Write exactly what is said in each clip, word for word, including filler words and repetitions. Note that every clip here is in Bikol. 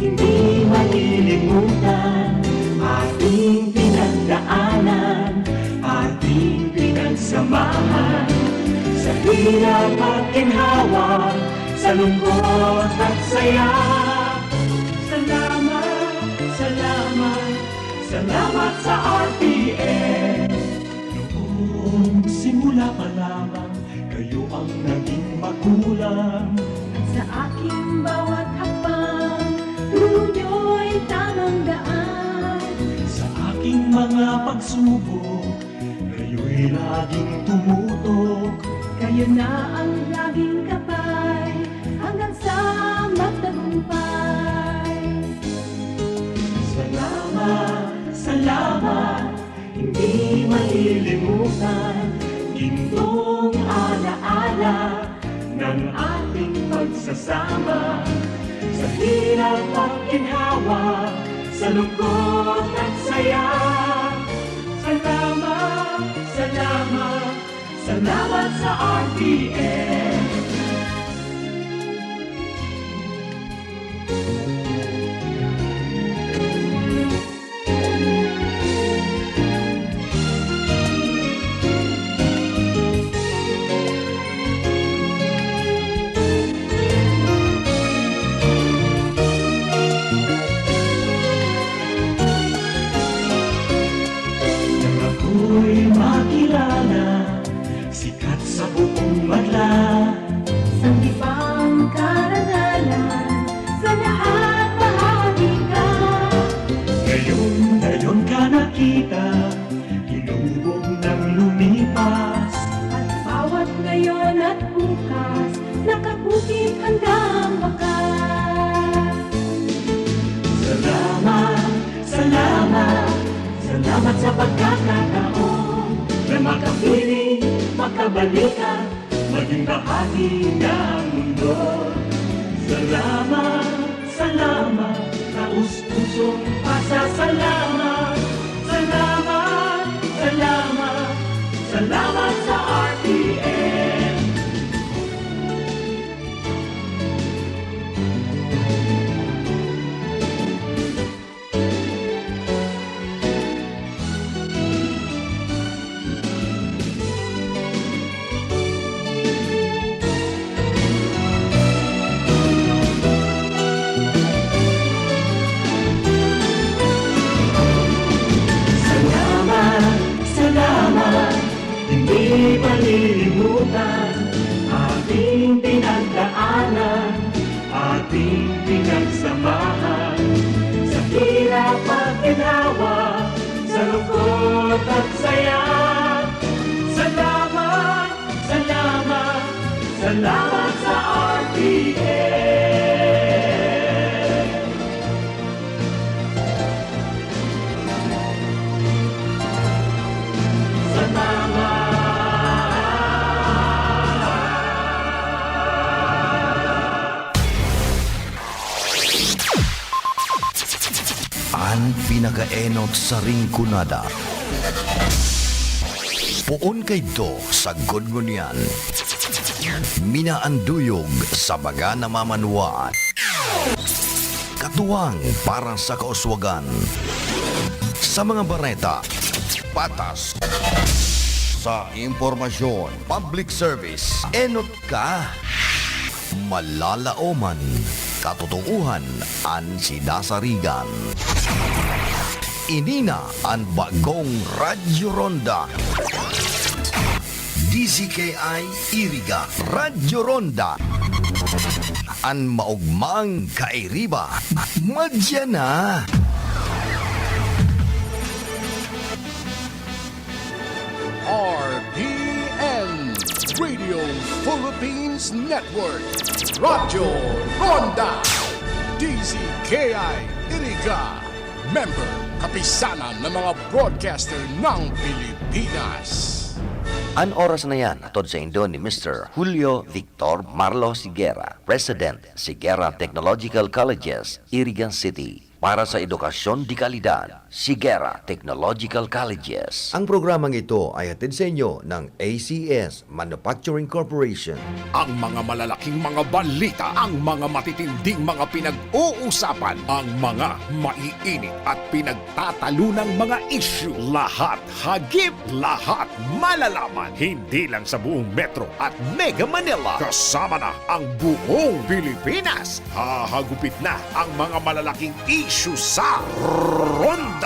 Hindi malilimutan ating pinagdaanan, ating pinagsamahan. Sa hirap at ginhawa, sa lungkot at saya. Salamat, salamat, salamat sa R T N. Noong simula pa lamang, kayo ang naging magulang. Sa aking bawat hakbang, turo niyo'y tamang daan. Sa aking mga pagsubok, kayo'y laging tumutok. Kayo na ang laging gabay, hanggang sa magtagumpay. Salamat, salamat, hindi malilimutan, gintong alaala ng ating pagsasama. Sa hirap at ginhawa, sa lungkot at saya. Salamat, salamat, salamat sa R T N. Nang ako'y makilala, sikat sa buong madla. Sanggipang karangalan, sa lahat bahagi ka. Ngayon, ngayon ka nakita, hinubog nang lumipas. At bawat ngayon at bukas, nakabukit handang bakas. Salamat, salamat, salamat sa pagkakataon na makapiling, makabalikan, maging bahagi ng mundo. Salamat, salamat, taos-pusong pasasalamat. Salamat, salamat, salamat sa R T N. Salamat, salamat, hindi malilimutan ating pinagdaanan, ating pinagsamahan. Sa hirap at ginhawa, sa lungkot at saya. Salamat, salamat, salamat sa R T N. Sa tama. An pinakaenot sa Rinconada. Poon kaidto sagkod ngunyan. Minaanduyog sa mga namamanwaan. Katuwang para sa kauswagan. Sa mga bareta, patas. Sa impormasyon, public service, enot ka. Malalaoman, katotoohan an sinasarigan. Ini na an bagong Radyo Ronda. D Z K I Iriga, Radyo Ronda. An maogmang kairiba, madya na. R P N, Radio Philippines Network, Radyo Ronda, D Z K I Iriga, member, Kapisanan ng mga Broadcaster ng Pilipinas. An oras na yan, hatod saindo ni Mister Julio Victor Marlos Higuera, President, Higuera Technological Colleges, Iriga City, para sa edukasyon de kalidad. Sigera Technological Colleges. Ang programang ito ay hatid sa inyo ng A C S Manufacturing Corporation. Ang mga malalaking mga balita, ang mga matitinding mga pinag-uusapan, ang mga maiinit at pinagtatalunang mga isyu, lahat hagip, lahat malalaman. Hindi lang sa buong Metro at Mega Manila, kasama na ang buong Pilipinas. Hahagupit na ang mga malalaking isyu sa Ronda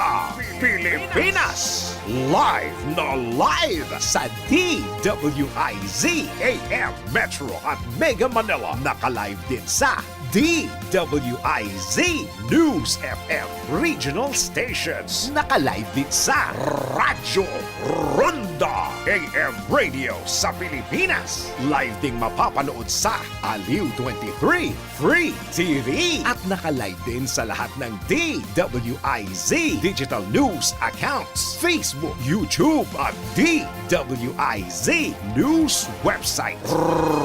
Pilipinas. Live na live sa D W I Z A M Metro at Mega Manila. Naka-live din sa D W I Z News F M Regional Stations. Naka-live din sa Radyo Ronda A M Radio sa Pilipinas. Live ding mapapanood sa Aliw twenty-three Free T V. At naka-live din sa lahat ng D W I Z digital news accounts, Facebook, YouTube, at D W I Z News website.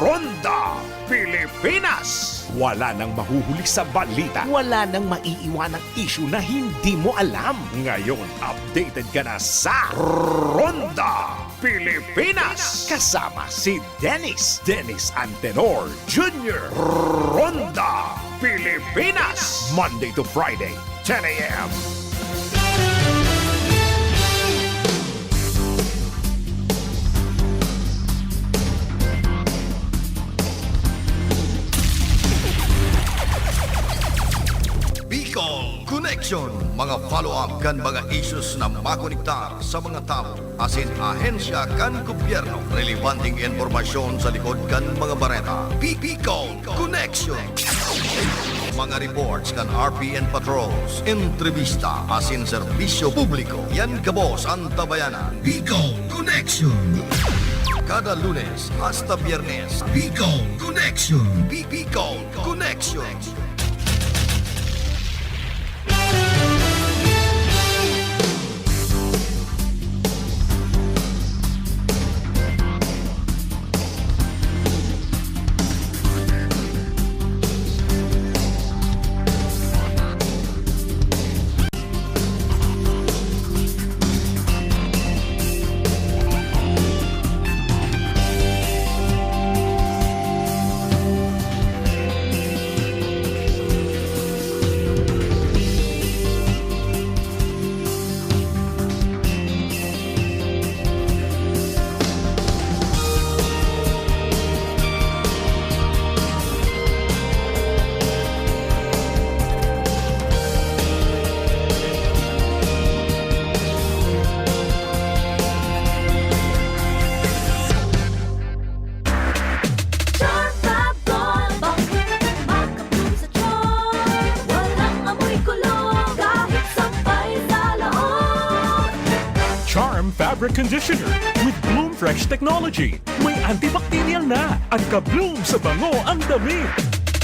Ronda Pilipinas. Wala nang mahuhuli sa balita. Wala nang maiiwanang isyu na hindi mo alam. Ngayon, updated ka na sa Ronda Pilipinas. Kasama si Dennis, Dennis Antenor Junior. Ronda Pilipinas. Monday to Friday, ten a m. Bicol Connection, mga follow-up kan mga issues na makonektar sa mga tawo asin ahensya kan gobyerno. Relebanteng impormasyon sa likod kan mga bareta. Bicol Connection. Mga reports kan R P N patrols, entrevista asin serbisyo publiko. Yan gabos an tabayanan. Bicol Connection. Kada Lunes hasta Biyernes. Bicol Connection. Bi-, Bicol Connection. Charm Fab Gold, bangko makabloom sa charm. Walang amoy kulog, kahit sampay sa loob. Charm Fabric Conditioner with Bloom Fresh Technology. May antibacterial na at ka-bloom sa bango ang damit.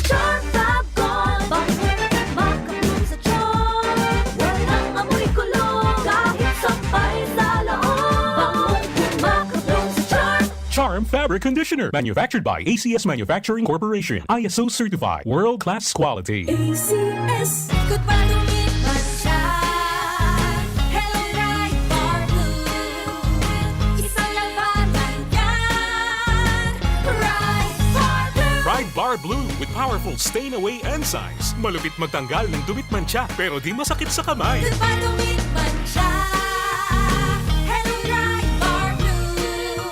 Charm Fab Gold, bangko makabloom sa charm. Walang amoy kulog, kahit sampay sa loob. Bangong makabloom sa charm. Charm Fabric Conditioner, manufactured by A C S Manufacturing Corporation, I S O certified, world-class quality. A C S. Goodbye to me, Mancha. Hello, Pride Bar Blue. Isang labanan yan. Pride Bar Blue. Pride Bar Blue with powerful stain away enzymes. Malupit magtanggal ng dumit, mantsa, pero di masakit sa kamay. Goodbye to me, Mancha. Hello, Pride Bar Blue.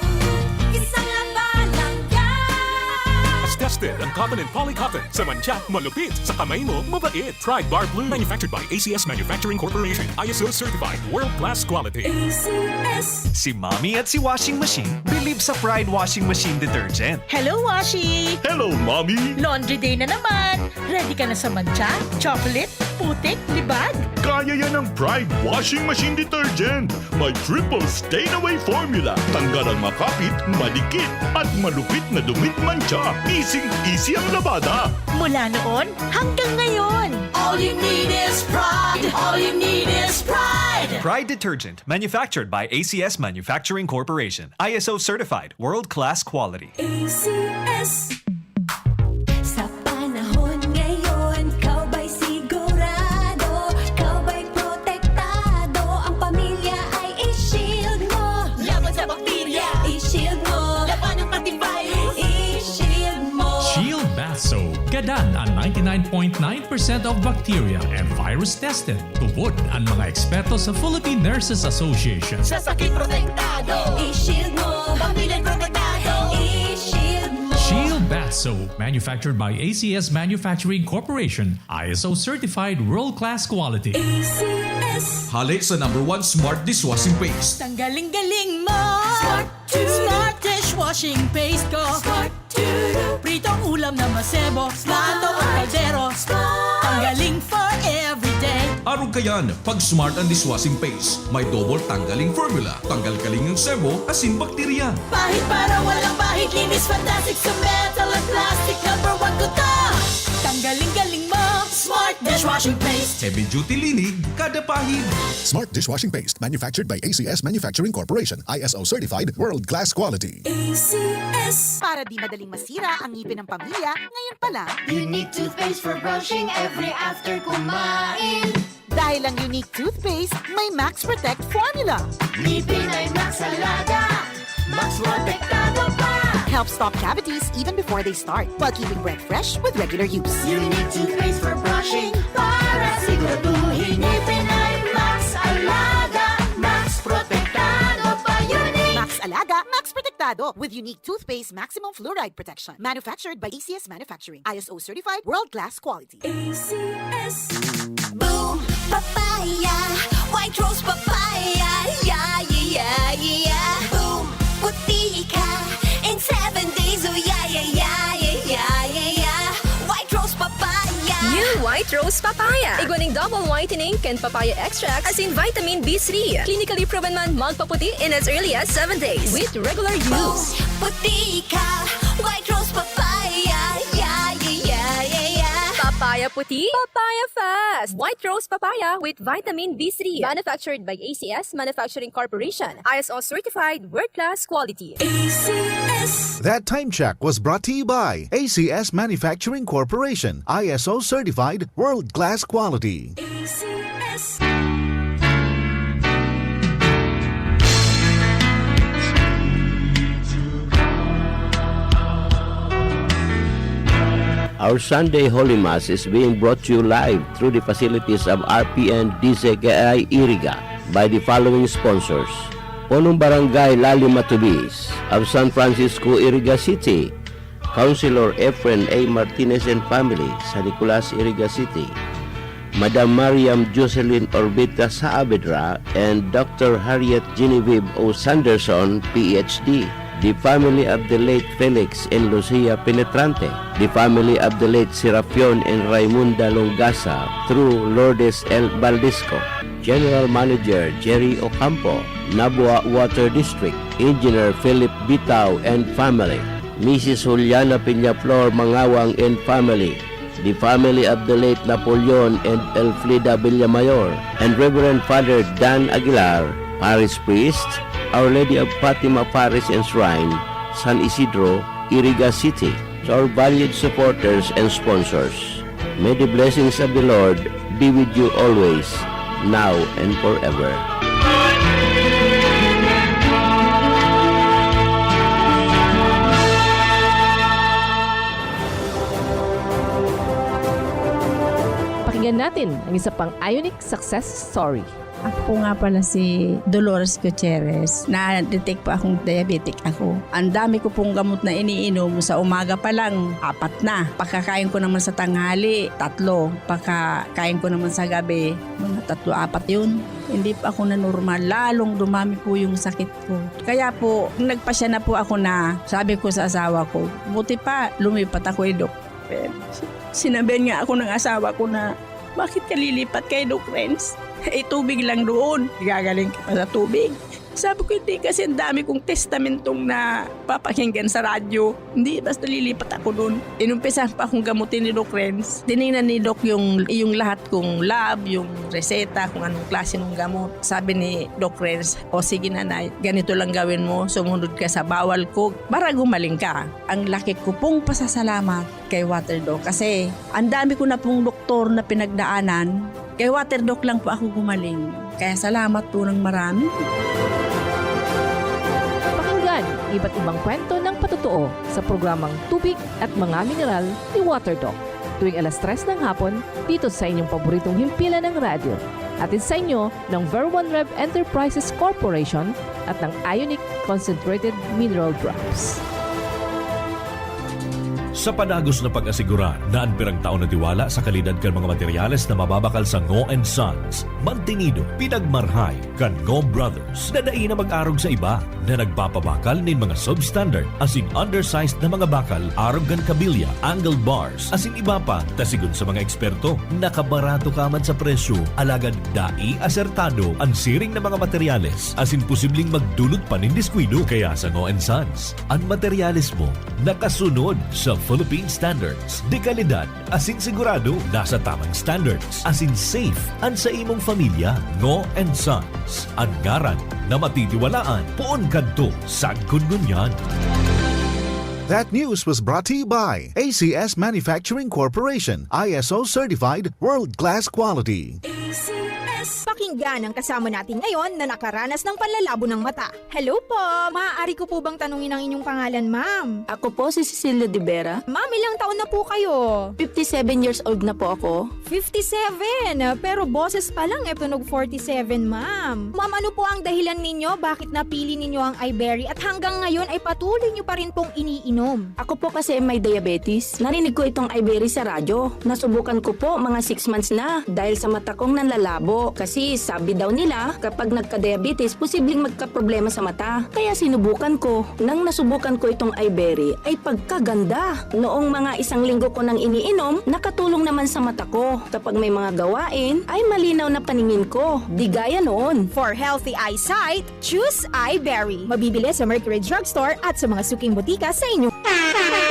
Isang labanan yan. Tested ang cotton and polycotton. Sa mantsa, malupit. Sa kamay mo, mabait. Pride Bar Blue. Manufactured by A C S Manufacturing Corporation. I S O certified. World class quality. A C S. Si Mommy at si Washing Machine believe sa Pride Washing Machine Detergent. Hello, Washi! Hello, Mommy! Laundry day na naman! Ready ka na sa mantsa, chocolate, putik, libag? Kaya yan ng Pride Washing Machine Detergent. May triple stain away formula. Tanggal ang makapit, madikit, at malupit na dumit, mantsa. Easy-easy ang labada. Mula noon hanggang ngayon. All you need is Pride. All you need is Pride. Pride Detergent, manufactured by A C S Manufacturing Corporation. I S O certified, world-class quality. A C S. Sa panahon ngayon, ikaw ba'y sigurado? Ikaw ba'y protektado? Dan ang ninety-nine point nine percent of bacteria and virus tested. Tubod ang mga eksperto sa Philippine Nurses Association. Sa sakit protektado. I-shield mo. Pamilya protektado. I-shield mo. Shield Bath Soap, manufactured by A C S Manufacturing Corporation, I S O certified world-class quality. A C S. Hali sa number one smart dishwashing paste. Tanggaling-galing mo. Smart. Smart dishwashing paste ko. Smart. Pritong ulam na masebo, plato o kaldero. Tanggaling for everyday. Arog kayan, pag Smart ang dishwashing paste, may double tanggaling formula. Tanggal kaling ang sebo, asin bakterya. Pahid para walang pahid, linis fantastic sa metal at plastic. Number one ko to. Tanggaling-galing mo, Smart dishwashing paste. Heavy duty linig, kada pahid. Smart dishwashing paste, manufactured by A C S Manufacturing Corporation, I S O certified, world class quality. A C S. Para di madaling masira ang ngipin ng pamilya, ngayon pa lang. Unique toothpaste for brushing every after kumain. Dahil ang Unique Toothpaste may Max Protect Formula. Ngipin ay Max Alaga, Max Protektado pa. Helps stop cavities even before they start, while keeping breath fresh with regular use. Unique Toothpaste for brushing, para siguraduhin ngipin ay Max Alaga, Max Protektado pa. Unique. Max Alaga, Max Protektado with Unique Toothpaste Maximum Fluoride Protection. Manufactured by A C S Manufacturing. I S O certified, world class quality. A C S. Boom Papaya, White Rose Papaya, yeah, yeah, yeah, yeah. Boom Puti ka in seven days, oh yeah, yeah, yeah, yeah, yeah, yeah, yeah. White Rose Papaya. New White Rose Papaya. Igwa ning double whitening kan papaya extract asin vitamin B three. Clinically proven man magpaputi in as early as seven days with regular use. Puti ka, White Rose Papaya. Yeah, yeah, yeah, yeah, yeah. Papaya puti, papaya fast. White Rose Papaya with vitamin B three. Manufactured by A C S Manufacturing Corporation. I S O certified, world-class quality. A C S. That time check was brought to you by A C S Manufacturing Corporation, I S O certified, world-class quality. A C S. Our Sunday Holy Mass is being brought to you live through the facilities of R P N D Z K I Iriga by the following sponsors: Punong Barangay Lali Matubis of San Francisco, Iriga City, Councilor Efren A. Martinez and family, San Nicolas, Iriga City, Madam Mariam Jocelyn Orbita Saavedra and Doctor Harriet Genevieve O. Sanderson, P H D, the family of the late Felix and Lucia Penetrante, the family of the late Serapion and Raimunda Longasa through Lourdes L. Baldisco, General Manager Jerry Ocampo, Nabua Water District, Engineer Philip Bitao and family, Missus Juliana Peñaflor Mangawang and family, the family of the late Napoleon and Elfrida Villamayor, and Reverend Father Dan Aguilar, Parish Priest, Our Lady of Fatima Parish and Shrine, San Isidro, Iriga City. To our valued supporters and sponsors, may the blessings of the Lord be with you always, now and forever. Pakinggan natin ang isa pang Ionic success story. Ako po nga pala si Dolores Gutierrez. Na-detect po akong diabetic ako. Ang dami ko pong gamot na iniinom, sa umaga pa lang, apat na. Pagkakain ko naman sa tanghali, tatlo. Pagkakain ko naman sa gabi, mga tatlo, apat yun. Hindi po ako na normal. Lalong dumami po yung sakit ko. Kaya po, nagpasya na po ako na sabi ko sa asawa ko, "Buti pa, lumipat ako, eh, Dok." Sinabihan nga ako ng asawa ko na, "Bakit ka lilipat kay Doc Renz? Eh, tubig lang doon. Igagaling ka pa sa tubig." Sabi ko, "Hindi, kasi ang dami kong testamentong napapakinggan sa radyo. Hindi, basta lilipat ako doon." Inumpisahan pa akong gamutin ni Doc Renz. Tiningnan ni Doc yung, yung lahat kong lab, yung reseta, kung anong klase ng gamot. Sabi ni Doc Renz, "O sige, nanay, ganito lang gawin mo. Sumunod ka sa bawal ko para gumaling ka." Ang laki ko pong pasasalamat kay Water Doc kasi ang dami ko na pong doktor na pinagdaanan. Kay Water Doc lang po ako gumaling. Kaya salamat po ng marami. Pakinggan iba't ibang kwento ng patotoo sa programang Tubig at Mga Mineral ni Water Doc. tuwing alas tres ng hapon dito sa inyong paboritong himpilan ng radyo. Hatid sa inyo ng Ver One Rev Enterprises Corporation at ng Ionic Concentrated Mineral Drops. Sa padagos na pag-asigurar na an pirang taon na tiwala sa kalidad kan mga materyales na mababakal sa Ngo and Sons, mantinido, pinagmarhay kan Ngo Brothers na dai na mag-arog sa iba na nagpapabakal nin mga substandard asin undersized na mga bakal arog kan kabilya, angle bars, asin iba pa. Ta sigon sa mga eksperto, nakabarato ka man sa presyo, alagad dai asertado an siring na mga materyales asin posibleng magdulot pa nin diskuido. Kaya sa Ngo and Sons, an materyales mo nakasunod sa Philippine standards de kalidad asin sigurado nasa tamang standards asin safe an sa imong pamilya. Ngo and Sons, an ngaran na matitiwalaan poon kadto sagkod ngunyan. That news was brought to you by A C S Manufacturing Corporation, I S O certified, world-class quality. A C S. Pakinggan ang kasama natin ngayon na nakaranas ng panlalabo ng mata. Hello po! Maaari ko po bang tanungin ang inyong pangalan, ma'am? Ako po si Cecilia de Vera. Ma'am, ilang taon na po kayo? Fifty-seven years old na po ako. Fifty-seven? Pero boses pa lang, e tunog forty-seven, ma'am. Ma'am, ano po ang dahilan ninyo bakit napili ninyo ang Iberry at hanggang ngayon ay patuloy nyo pa rin pong iniinom? Ako po kasi may diabetes. Narinig ko itong Iberry sa radyo. Nasubukan ko po mga six months na dahil sa mata kong nanlalabo. Kasi sabi daw nila, kapag nagka-diabetes, posibleng magkaproblema sa mata. Kaya sinubukan ko. Nang nasubukan ko itong Iberry, ay pagkaganda. Noong mga isang linggo ko nang iniinom, nakatulong naman sa mata ko. Kapag may mga gawain, ay malinaw na paningin ko. Di gaya noon. For healthy eyesight, choose Iberry. Mabibili sa Mercury Drugstore at sa mga suking botika sa inyo.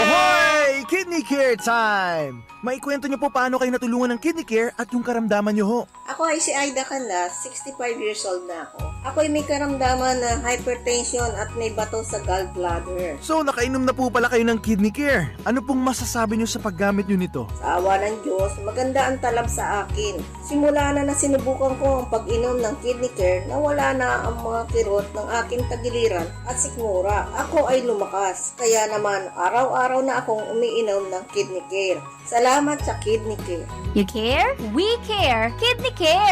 Ahoy! Kidney Care Time! Maikwento niyo po paano kayo natulungan ng Kidney Care at yung karamdaman niyo ho. Ako ay si Aida Canlas, sixty-five years old na ako. Ako'y may karamdaman na hypertension at may bato sa gallbladder. So, nakainom na po pala kayo ng Kidney Care. Ano pong masasabi niyo sa paggamit niyo nito? Sa awa ng Diyos, maganda ang talab sa akin. Simula na nasinubukan ko ang pag-inom ng Kidney Care, nawala na ang mga kirot ng aking tagiliran at sikmura. Ako ay lumakas. Kaya naman, araw-araw na akong umiinom ng Kidney Care. Salamat sa Kidney Care. You care? We care! Kidney Care!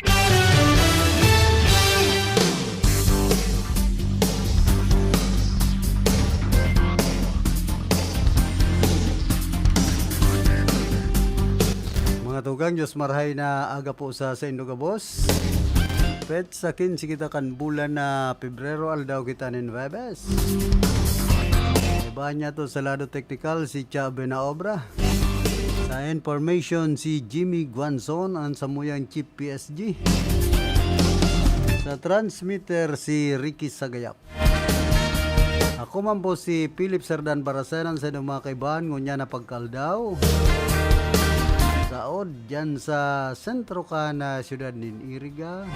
Mga tugang, Diyos marhay na aga po sa saindo gabos. Petsa kinse kita kan bulan na Pebrero, aldaw kita nin Huwebes. Iba niya to sa lado teknikal, si Chabe na obra. Sa information, si Jimmy Guanzon, ang samuyang Chief P S G. Sa transmitter, si Ricky Sagayap. Ako man po si Philip Serdan Baracenan sa inyong mga kaibahan, ngunyan na pagkaldaw. Saod, dyan sa sentro ka na siyudad nin Iriga.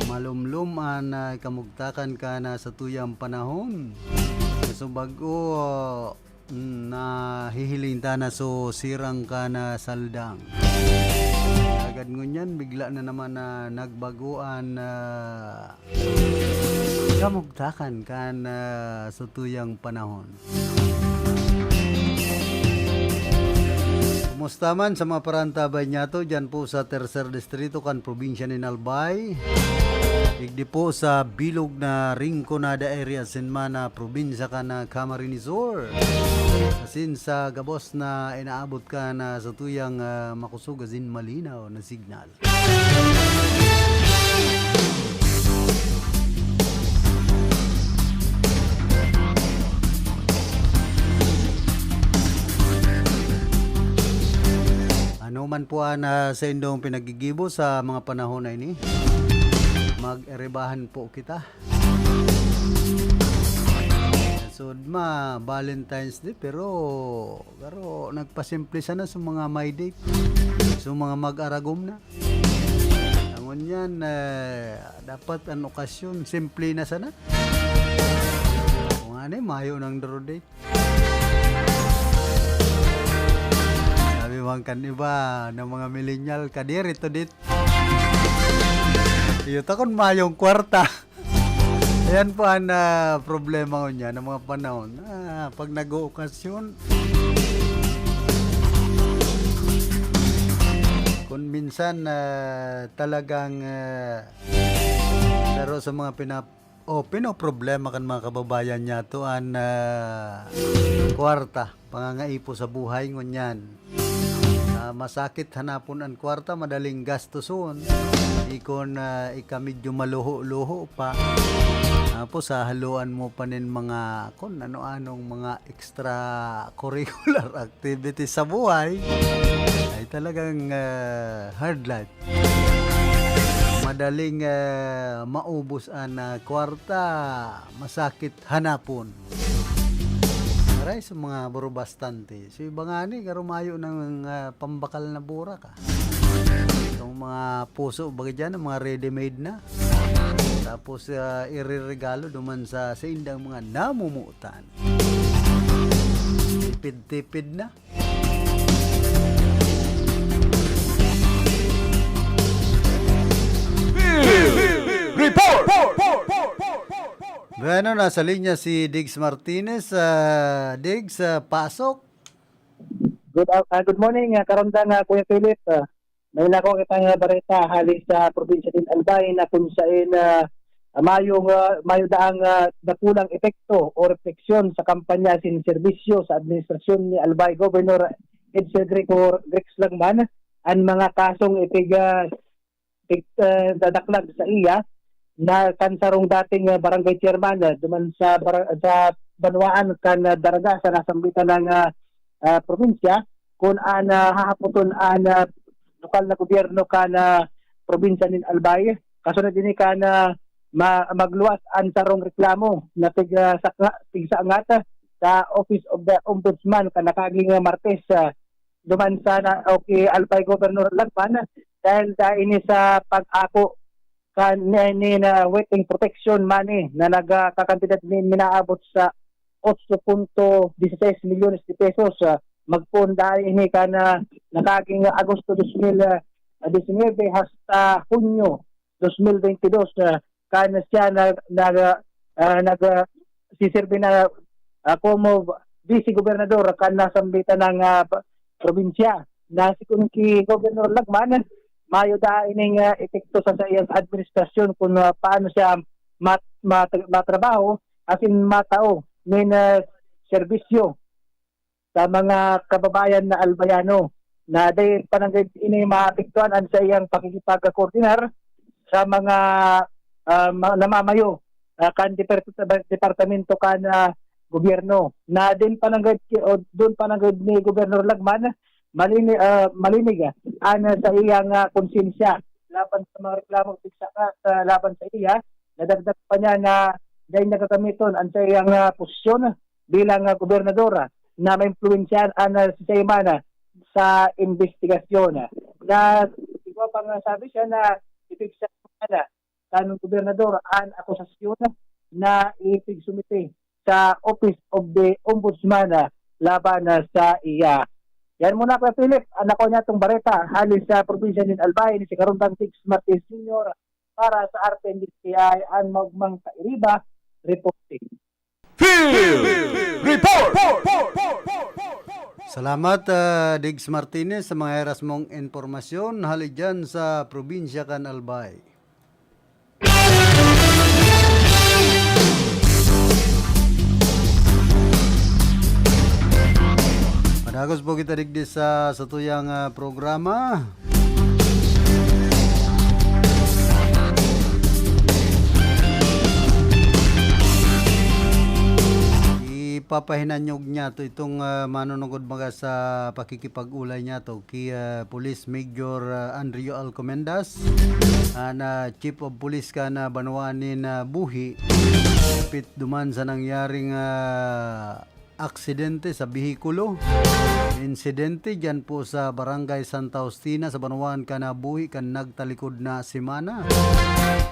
Malumlum an, ah, kamugtakan ka na sa tuyang panahon. So, bag-o, ah, Mm, nahihiling ta na so sirang ka na saldang. Agad ngunyan, bigla na naman na nagbago an, ah, kamugtakan kan, ah, sa tuyang panahon. Kumusta man sa mga parantabay niyato dyan po sa Tercer Distrito kan probinsya nin Albay? Digdi po sa bilog na Rinconada area, Sinmana, probinsya kan, ah, Camarines Sur. Asin sa gabos na inaabot ka na sa tuyang, ah, makusog asin malinaw na signal. Ano man po ang, ah, sa indong pinagigibo sa mga panahon na ini, mag-erebahan po kita. Sud ma, Valentine's Day, pero, pero nagpasimple sana sa mga may date, sa mga mag-aragom na. Ngunyan, eh, dapat ang okasyon, simple na sana. Kung ano, eh, mayo nang duro date. Sabi man kan iba, ng mga millennial, kadiri to date. Iyo ta kun mayong kwarta. Yan po ang, ah, problema ko niyan, ng mga panahon. Ah, pag nag-ookasyon, kung minsan, ah, talagang, ah, pero sa mga pinap-, o pinoproblema kan mga kababayan niya to an, ah, kwarta, pangangaipo sa buhay ngunyan. Ah, masakit hanapon an kwarta, madaling gastuson. Di kon, ah, ika medyo maluho-luho pa. Tapos hahaluan mo pa nin mga kung ano-anong mga extracurricular activities sa buhay. Ay talagang, ah, hard life. Madaling, ah, maubos an, ah, kwarta. Masakit hanapon. Aray sa mga buro bastante. So, iba nga ni, garo mayo ng, ah, pambakal na burak, ah. Itong mga puso, baga dyan, ang mga ready-made na. Tapos, ah, ireregalo duman sa, sa indang mga namumutan. Tipid-tipid na. Report! Bueno, nasa linya si Diggs Martinez. Ah, Diggs, ah, pasok. Good af-, ah, good morning, ah, Karandang, ah, Kuya Philip. Ah, may nako kitang, ah, bareta hali sa probinsya nin Albay na kung sain, ah, mayong, ah, mayo daang, ah, dakulang epekto o refleksyon sa kampanya sin serbisyo sa administrasyon ni Albay Governor Edsel Gregor-, Grex Lagman an mga kasong ipig-, ah, tig-, eh, dadaklag sa iya na kan sarong dating, eh, barangay chairman, eh, duman sa bara-, sa banwaan kan, eh, Daraga sa nasambitan ng, ah, ah, probinsya, kun an, ah, hahapoton an, ah, lokal na gobyerno kan, ah, probinsya nin Albay. Kasunod ini kan, ah, ma-, magluwas an sarong reklamo na tig-, ah, sakla-, tigsaangat sa Office of the Ombudsman kan nakaaging, ah, Martes, ah, duman sa na, o ki Albay Governor Lagman, dahil da ini sa pag-ako kan ni, ni na witness protection money na nagkakantidad ni minaabot sa otso punto dieciséis milyones de pesos. Ah, magpoon da ini kan, ah, nakaaging Agosto dos mil diecinuebe hasta Hunyo dos mil bente dos, ah, kan siya na, na, ah, nag, ah, siserbi na, ah, como vice gobernador kan nasambitan ng, ah, pa-, probinsya. Na si kun ki Governor Lagman, mayo da ining, ah, epekto sa saiyang administrasyon kung, ah, paano siya mat-, mat-, matrabaho, asin matao nin, ah, serbisyo sa mga kababayan na Albayano na dai pa nanggad ini maapektuhan an saiyang pakikipagkoordinar sa mga, ah, ma-, namamayo, ah, kan depart-, departamento kan, ah, gobyerno. Na din pa nanggad ki-, o dun pa nanggad ni Gobernador Lagman, malini-, ah, malinig, ah, an, ah, sa iyang, ah, konsyensya laban sa mga reklamo tigsa ka sa laban sa iya. Nadagdag pa niya na dai nagagamiton an saiyang, ah, posisyon bilang, ah, gobernador, ah, na maimpluwensyahan an, ah, sistema na sa imbestigasyon. Na igwa pa nga sabi siya na ipigsa na kan gobernador an akusasyon na ipigsumite sa Office of the Ombudsman, ah, laban, ah, sa iya. Yan muna, Kuya Philip, ang ako niya itong bareta hali sa probinsya nin Albay, ni si Karundang Six Martin Senior para sa R T N D T I, an Maugmang Kairiba, reporting. Field Report! Salamat, ah, Diggs Martinez, sa mga heras mong impormasyon hali dyan sa probinsya kan Albay. Padagos po kita digdi sa satuyang, ah, programa. Ipapahinanyog niya to itong, ah, manunungod mga sa pakikipag-ulay niya to ki, ah, Police Major, ah, Andrio Alcomendas, ah, na Chief of Police kan, ah, banwaan nin, ah, Buhi, dapit duman sa nangyaring, ah, aksidente sa behikulo. Insidente diyan po sa Barangay Santa Justina sa banwaan kan, ah, Buhi kan nagtalikod na semana.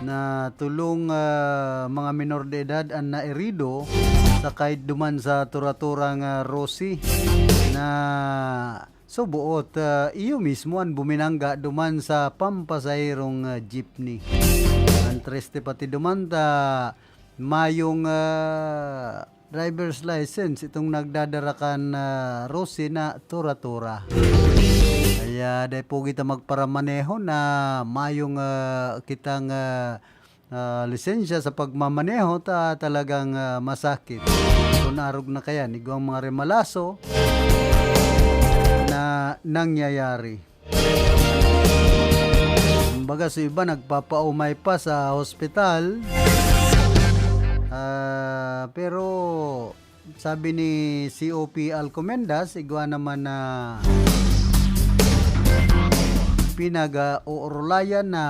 Na tulong, ah, mga minor de edad ang nairido, sakay duman sa tura-turang, ah, Rosie na suboot, ah, iyo mismo ang buminangga duman sa pampasaherong, ah, jeepney. Ang triste pati duman ta mayong, ah, driver's license itong nagdadara kan, ah, Rosie na tura-tura. Kaya dai po kita magparamaneho na mayong, ah, kitang, ah, ah, lisensya sa pagmamaneho ta talagang, ah, masakit. Kun arog na kayan, igwang mga remalaso na nangyayari. Kumbaga, sa iba nagpapaumay pa sa hospital. Ah, pero sabi ni C O P Alcomendas, igwa naman na pinag-uurulayan na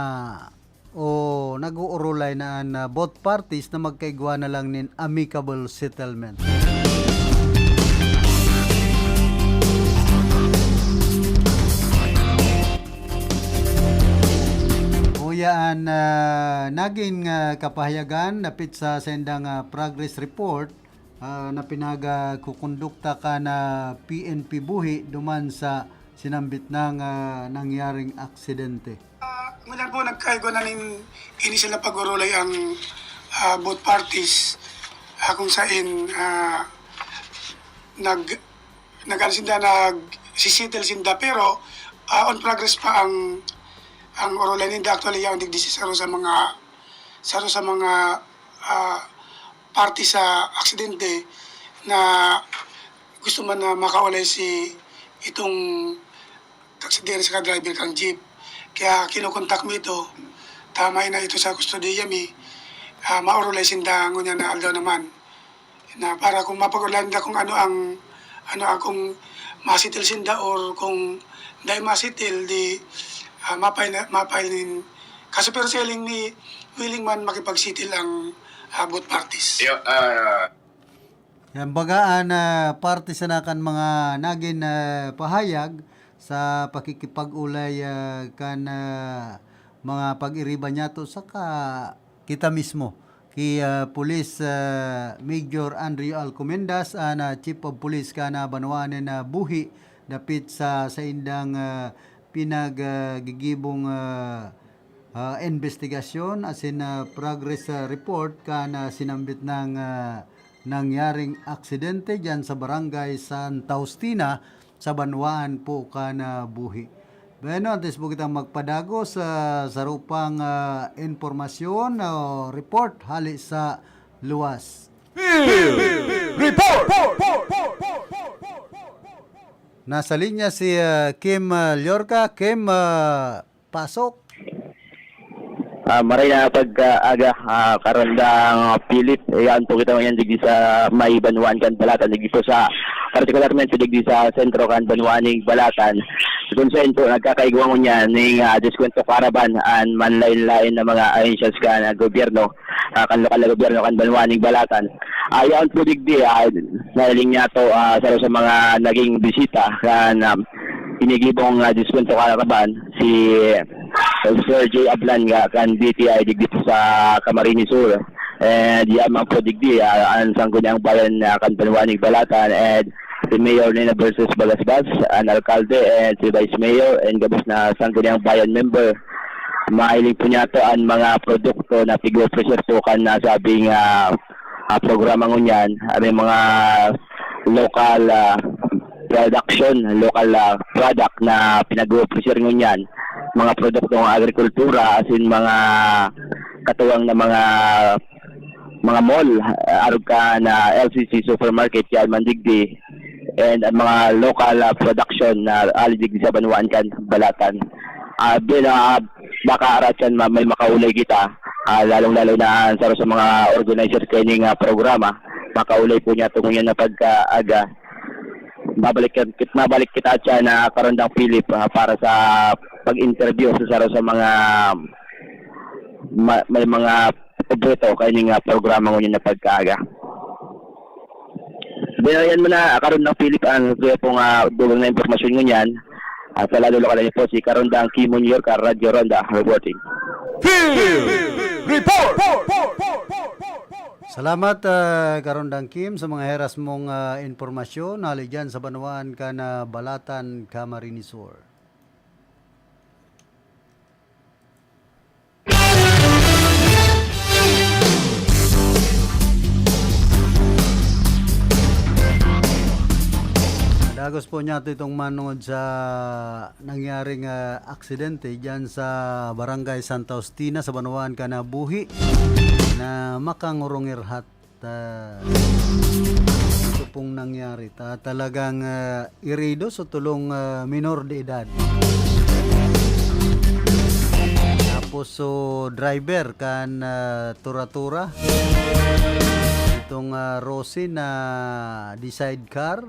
o nag-uurulay na an, ah, both parties na magkaigwa na lang nin amicable settlement. Uya an, ah, nagin, ah, kapahayagan dapit sa saindang, ah, progress report, ah, na pinagkukondukta kan, ah, P N P Buhi duman sa sinambit nang, ah, nangyaring aksidente. Ah, ngunyan po, nagkaigwa na nin initial na pag-urulay ang, ah, both parties, ah, kung sain, ah, nag-, nag-ano sinda, nagsisettle sinda, pero, ah, on progress pa ang, ang urulay ninda. Actually, yaon digdi si saro sa mga, saro sa mga, ah, parte sa aksidente na gusto man na makaulay si itong taxi driver saka driver kan jeep. Kaya kinokontak mi ito. Tama na ito sa kustodiya mi. Ah, maurulay sinda ngunyan na aldaw naman. Na para kung mapag-ulayan nila kung ano ang, ano ang, kung ma-settle sinda or kung dai ma-settle, di, ah, mapay na, mapay nin kaso. Pero sa hiling mi, willing man makipag-settle ang, ah, both parties. Yo, ah, Yan, baga an, ah, parte sana kan mga nagin, ah, pahayag sa pakikipag-ulay, ah, kan, ah, mga pag-iriba niyato saka kita mismo ki, ah, Police, ah, Major Andrew Alcomendas, an, ah, Chief of Police kan, ah, banwaan nin, ah, Buhi dapit sa saindang, ah, pinag, ah, gigibong, ah, ah, imbestigasyon asin, ah, progress, ah, report kan, ah, sinambit nang, ah, nangyaring aksidente diyan sa Barangay Santa Justina, sa banwaan po kan, ah, Buhi. Bueno, antes po kitang magpadagos, ah, sa sarupang, ah, impormasyon o report hali sa luwas. Field Report! Nasa linya si, ah, Kim, ah, Llorca. Kim, ah, pasok. Ah, maray na pag-aga, ah, Karandang Philip, iyan po kita ngayon digdi sa may banwaan kan Balatan, digdi po sa, partikularmente digdi sa sentro kan banwaan ning Balatan. Kung saan po nagkakaigwa ngunyan ning, ah, diskwento caravan an manlain-lain na mga ahensyas kan, ah, gobyerno, ah, kan lokal na gobyerno kan banwaan ning Balatan. Ah, yaon po digdi, ah, nahiling niyato, ah, saro sa mga naging bisita kan, ah, ginigibong, ah, diskwento caravan, si Sir J Ablan nga kan D T I digdi po sa Camarines Sur. And yaon man po digdi, ah, an Sangguniang Bayan na kan banwaan ning Balatan, and si Mayor Nina Versus Bagasbas, an alkalde, and si Vice Mayor, and gabos na Sangguniang Bayan member. Mahiling po niyato an mga produkto na pig-ofrecer po kan nasabing, ah, ah, programa ngunyan. Ah, may mga local, ah, production, local, ah, product na pinag-ofrecer ngunyan. Mga produktong agrikultura, asin mga katuwang na mga, mga mall, ah, arog kan L C C supermarket, yan man digdi. And ang mga local, ah, production na ali digdi sa banwaan kan Balatan. Ah, bin, ah, baka arat yan ma-, may makaulay kita, ah, lalong-lalo na ang saro sa mga organizer kaining, ah, programa, makaulay po niyato ngunyan na pagkaaga. Mabalik, mabalik kita dyan na Karandang Philip, ah, para sa pag-interview sa saro sa mga ma-, may mga obheto kaining, ah, programa ngunyan na pagkaaga. Di, ayan muna, Karandang Philip, ang kuya pong, ah, dugang na impormasyon ngunyan. Ah, sa lado lokal niyo po, si Karandang Kimon Yorka, Radyo Ronda, reporting. Field Report! Salamat, ah, Karandang Kim, sa mga heras mong, ah, impormasyon hali dyan sa banwaan kan, ah, Balatan, Camarines Sur. Gagos po niya itong manongod sa nangyaring, ah, aksidente diyan sa Barangay Santa Justina sa Banwaan kan Buhi na makangurungirhat, ah, ito pong nangyari. Ta-, talagang, ah, irido sa tulong, ah, minor de edad. Tapos, so, driver kan, ah, tura-tura. Itong, ah, Rosie na di sidecar.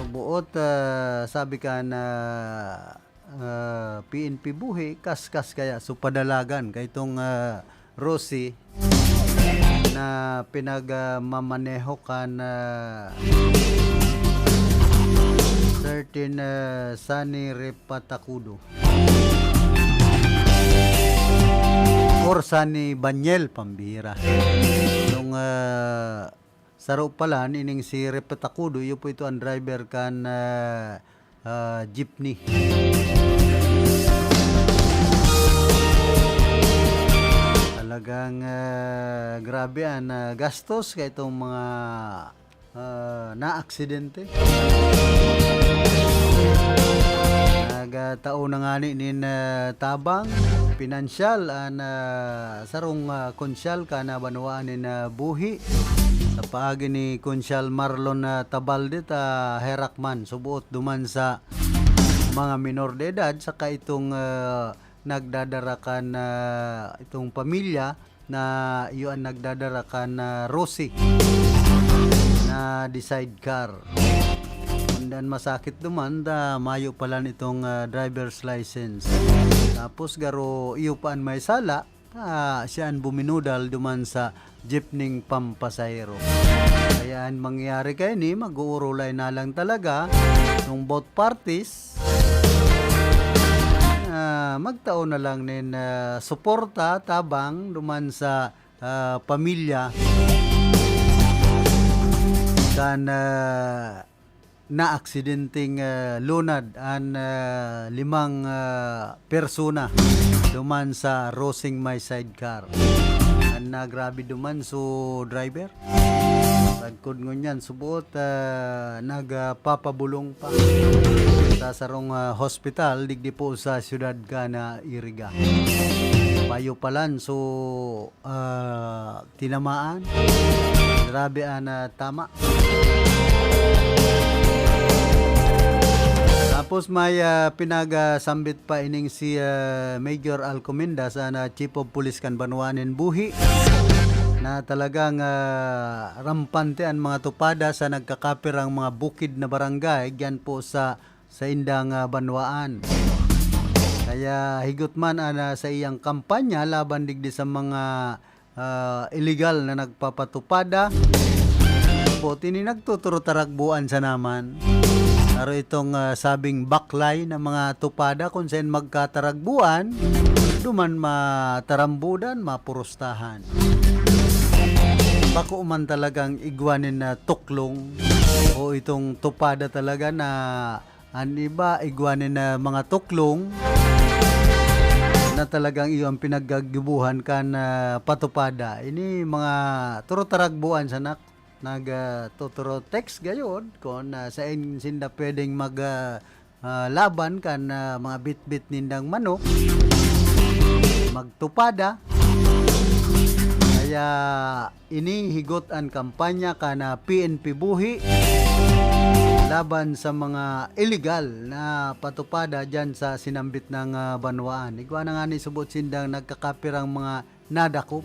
Pagbuot, ah, sabi kan, ah, ah, P N P Buhi, kaskas kaya. So, padalagan kay itong, ah, Rosie na pinagmamaneho kan, ah, certain, ah, Sunny Repatacudo or Sunny Banyel, pambihira. Yung, ah, saro pala, ining si Repatacudo, iyo po ito ang driver kan, ah, ah, jeepney. Talagang, ah, grabe ang, ah, gastos kay itong mga, ah, naaksidente. Nagtao na ngani nin, ah, tabang pinansyal an, ah, sarong, ah, konsyal kan, ah, banwaan nin, ah, Buhi. Sa paagi ni Konsyal Marlon, ah, Tabalde ta herak man, subuot duman sa mga minor de edad, saka itong, ah, nagdadara kan, ah, itong pamilya na iyo ang nagdadara kan, ah, Rosie na di sidecar. Kundan masakit duman, ta mayo pala nitong, ah, driver's license. Tapos garo iyo pa an may sala, ta siya an buminudal duman sa jeepney pampasahero. Kaya an mangyayari kaini, mag-uurulay na lang talaga nung both parties, ah, magtao na lang nin, ah, suporta, tabang duman sa, ah, pamilya kan, ah, naaksidenteng, ah, lunad an, ah, limang, ah, persona duman sa Rosing may sidecar. An nagrabe duman, so driver. Sagkod ngunyan, subuot, ah, nagpapabulong pa sa sarong, ah, hospital digdi po sa siyudad kan Iriga. Payo palan, so, ah, tinamaan. Grabe an, ah, tama. Tapos may, ah, pinagsambit pa ining si, ah, Major Alcomenda sa na Chief of Police kan banwaan nin Buhi na talagang, ah, rampante an mga tupada sa nagkakapirang mga bukid na barangay diyan po sa, sa indang, ah, banwaan. Kaya higot man an, ah, sa iyang kampanya laban digdi sa mga, ah, iligal na nagpapatupada. Buti ni nagtuturutaragbuan sa naman. Pero itong, ah, sabing baklay na mga tupada kung saan magkataragbuan, duman matarambudan, mapurustahan. Bako man talagang igwa nin, ah, tuklong o itong tupada talaga na an iba igwa nin, ah, mga tuklong na talagang iyo ang pinaggigibuhan kan, ah, patupada. Ini mga turutaragbuan sana nag, ah, tuturo text gayod kung, ah, saen sinda pwedeng mag, ah, ah, laban kan, ah, mga bitbit nindang manok, magtupada. Kaya ini higot an kampanya kan, ah, P N P Buhi laban sa mga iligal na patupada diyan sa sinambit na, ah, banwaan. Igwa na ngani subot sindang nagkakapirang mga nadakop.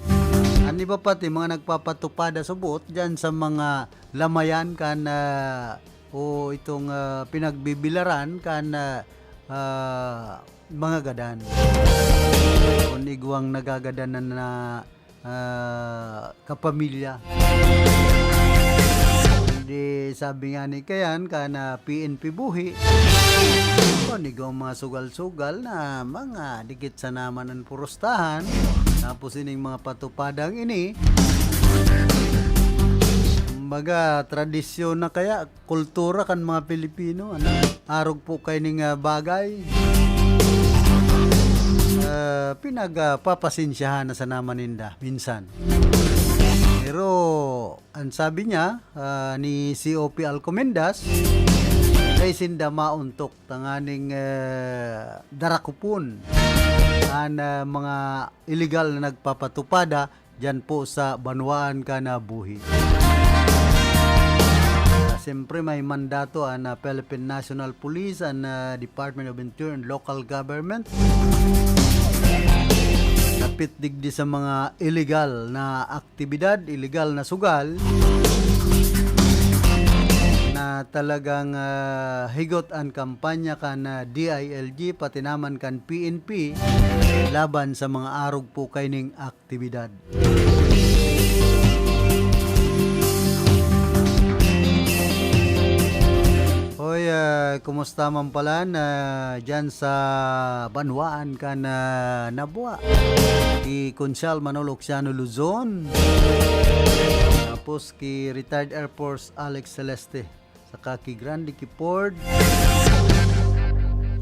An iba pati mga nagpapatupada subot diyan sa mga lamayan kan, ah, o itong, ah, pinagbibilaran kan, ah, ah, mga gadan. Kun igwang nagagadan na, na, ah, kapamilya. Hindi, sabi nga ni Kayan, kan P N P Buhi, kun igwang mga sugal-sugal na mga dikit sa naman ang purustahan, tapos ining mga patupadang ini, kumbaga, tradisyon na kaya, kultura kan mga Pilipino, ano? Arog po kaining, ah, bagay. Ah, pinagpapasensyahan na sana man ninda minsan. Pero an sabi niya, ah, ni C O P Alcomendas, dai sinda maontok tanganing, eh, darakupon an, ah, mga iligal na nagpapatupada diyan po sa banwaan kan buhi. Ah, siyempre, may mandato an, ah, Philippine National Police, an, ah, Department of Interior and Local Government. Dapit digdi sa mga iligal na aktibidad, iligal na sugal na talagang, ah, higot an kampanya kan, ah, D I L G, pati naman kan P N P laban sa mga arog po kaining aktibidad. Hoy, ah, kumusta man pala na dyan sa banwaan kan, ah, Nabua? Ki Konsyal Manolo Oxiano Luzon. Tapos ki Retired Air Force Alex Celeste. Saka ki Grande, ki Ford.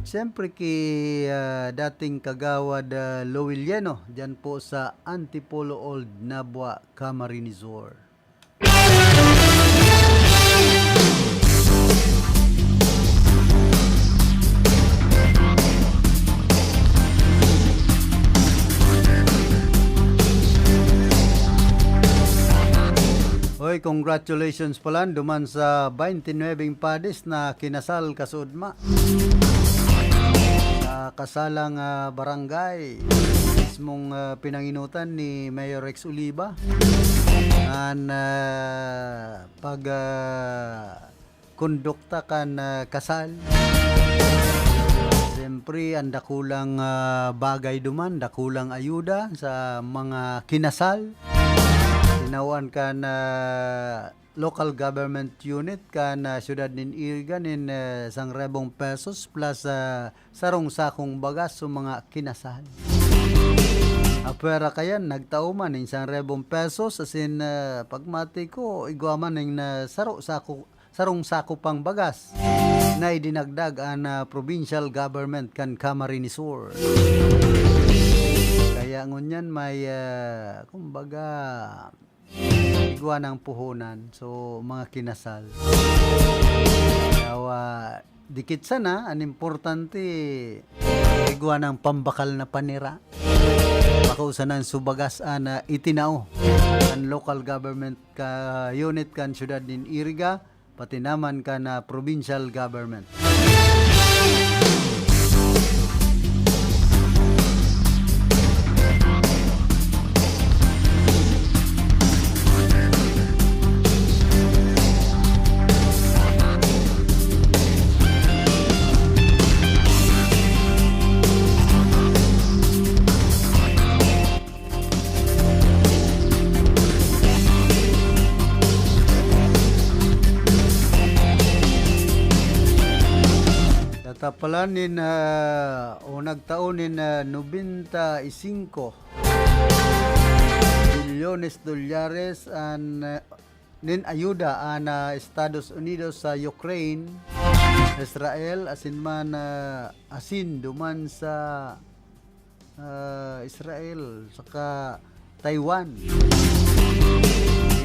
Siyempre ki, ah, dating kagawad, ah, Lowell Lleno, dyan po sa Antipolo Old, Nabua, Camarines Sur. Hoy, congratulations pala duman sa twenty-nine padis na kinasal kasuodma sa kasalang, ah, barangay. Mismong, ah, pinanginutan ni Mayor Rex Oliva an, ah, pag, ah, kondukta kan, ah, kasal. Siyempre, ang dakulang, ah, bagay duman, dakulang ayuda sa mga kinasal. Tinawan kan, ah, local government unit kan, ah, siyudad nin Iriga nin, ah, sarong rebong pesos plus, ah, sarong sakong bagas sa mga kinasal. Apwera kayan, nagtao man nin sarong rebong pesos, asin, ah, pagmati ko, igwa man nin, ah, saro sako sarong sako pang bagas na idinagdag an, ah, provincial government kan Camarines Sur. Kaya ngunyan may, ah, kumbaga, igwa ng puhunan. So, mga kinasal. Kaya, dikit sana, an importante, igwa ng pambakal na panira. Bako sana an subagas an, ah, itinao an local government ka unit kan siyudad nin Iriga, pati naman kan, ah, provincial government. Tatapalan nin, ah, o nagtao nin, ah, nobenta y singko bilyones dolyares an, ah, nin ayuda an, ah, Estados Unidos sa Ukraine, Israel, asin man, ah, asin duman sa ah, Israel, saka Taiwan.